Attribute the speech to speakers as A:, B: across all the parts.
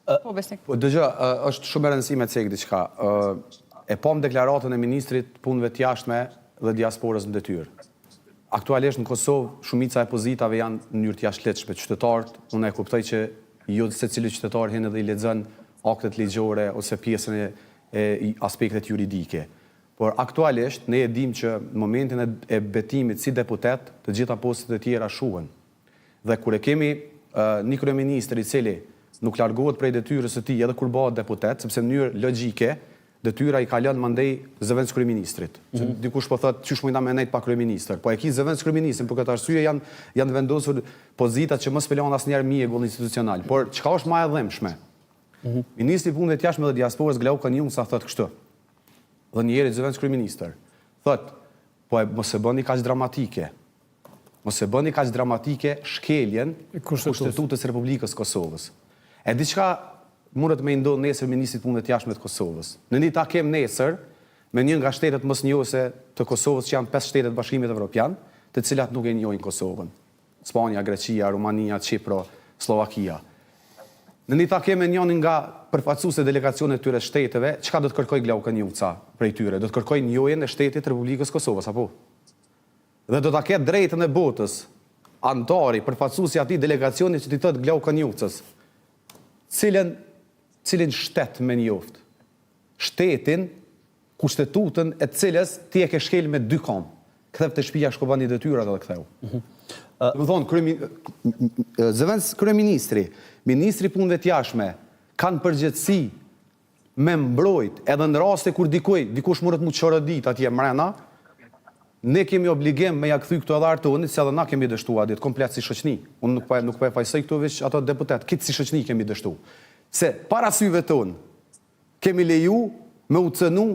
A: Po, Besnik.
B: Po, dëgjo, është shumë e rëndësishme me cek diçka. E pam deklaratën e ministrit të Punëve të Jashtme dhe Diasporës në detyrë. Aktualisht në Kosovë shumica e pozitave janë në mënyrë të jashtëligjshme. Qytetarët, unë e kuptoj që jo secili qytetar hin edhe i lexon aktet ligjore ose pjesën e, e aspektet juridike. Por aktualisht ne e dim që në momentin e, e betimit si deputet, të gjitha postet e tjera shuhen. Dhe kur e kemi uh, një kryeministër i cili nuk largohet prej detyrës së tij edhe kur bëhet deputet, sepse në mënyrë logjike detyra i kalon mandej zëvendëskryeministrit. Mm -hmm. Dikush po thotë qysh mund ta me nejt pa kryeministër. Po e ki zëvendëskryeministrin, për këtë arsye janë janë vendosur pozita që mos pelon asnjëherë mjegull institucional. Por çka është më e dhimbshme? Mm -hmm. Ministri i Punëve të Jashtme dhe Diasporës Glauk Konjufca thotë kështu. Dhe njëri zëvendëskryeministër thotë, po e mos e bëni kaq dramatike. Mos e bëni kaq dramatike shkeljen e Kushtetutës së Republikës së Kosovës. E diçka mundet me i ndodh nesër ministrit të Punëve të Jashtme të Kosovës. Në një takim nesër me një nga shtetet mosnjohëse të Kosovës që janë pesë shtetet e Bashkimit Evropian, të cilat nuk e njohin Kosovën. Spanja, Greqia, Rumania, Qipro, Sllovakia. Në një takim me njërin nga përfaqësuesit e delegacionit të këtyre shteteve, çka do të kërkojë Glauk Konjufca prej tyre? Do të kërkojë njohjen e shtetit të Republikës së Kosovës, apo? Dhe do ta ketë drejtën e botës, anëtari, përfaqësuesi i atij delegacioni që t'i thotë Glauk Konjufcës, cilën, cilin shtet me njoft? Shtetin, kushtetutën e të cilës ti e ke shkel me dy kamë. Ktheu te shtëpia shko bani detyrat edhe ktheu. Domethonë, kryemi, zëvendës kryeministri, ministri i punëve të jashtme kanë përgjegjësi me mbrojt edhe në raste kur dikuj, dikush mundet mu çorodit atje mrena, ne kemi obligim me ja kthy këtu edhe Artonit, se edhe na kemi dështu atë ditë, komplet si shoqni. Unë nuk po nuk po e fajsoj këtu veç ato deputet, krejt si shoqni kemi dështu. Se para syve tonë kemi leju me u cënu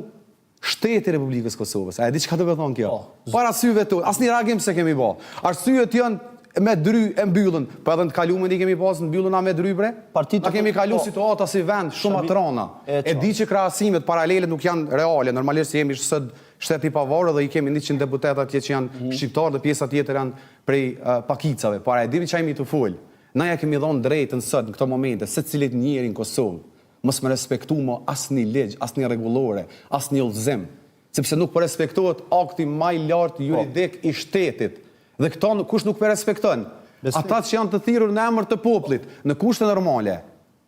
B: shteti i Republikës Kosovës. A e di çka do të thonë kjo? Po. Para syve tonë, asnjë reagim s'e kemi bë. Arsyet janë me dry e mbyllën, po edhe në të kalumen i kemi pas mbyllën a me dry bre?
C: Partitë
B: Na kemi kalu
C: po.
B: situata si vend shumë të rana.
C: E
B: E di që krahasimet paralele nuk janë reale, normalisht jemi sot shtet i pavarur dhe i kemi 100 deputetë atje që janë mm -hmm. shqiptarë dhe pjesa tjetër janë prej uh, pakicave. Por a e dimi çka jemi tu fol? Na ja kemi dhënë drejtën sot në këto momente secilit njeri në Kosovë mos me respektu mo asnjë ligj, asnjë rregullore, asnjë udhëzim, sepse nuk po respektohet akti më i lartë juridik i shtetit. Dhe këto nuk, kush nuk po respekton? Ata që janë të thirrur në emër të popullit, në kushte normale,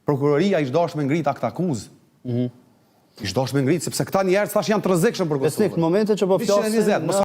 B: prokuroria ish dashur me ngrit akt akuzë. Mm -hmm. Ish dashur me ngrit sepse këta njerëz tash janë të rrezikshëm për Kosovën.
C: Besnik, në momentin që po flasim,
B: 120, mos
C: në...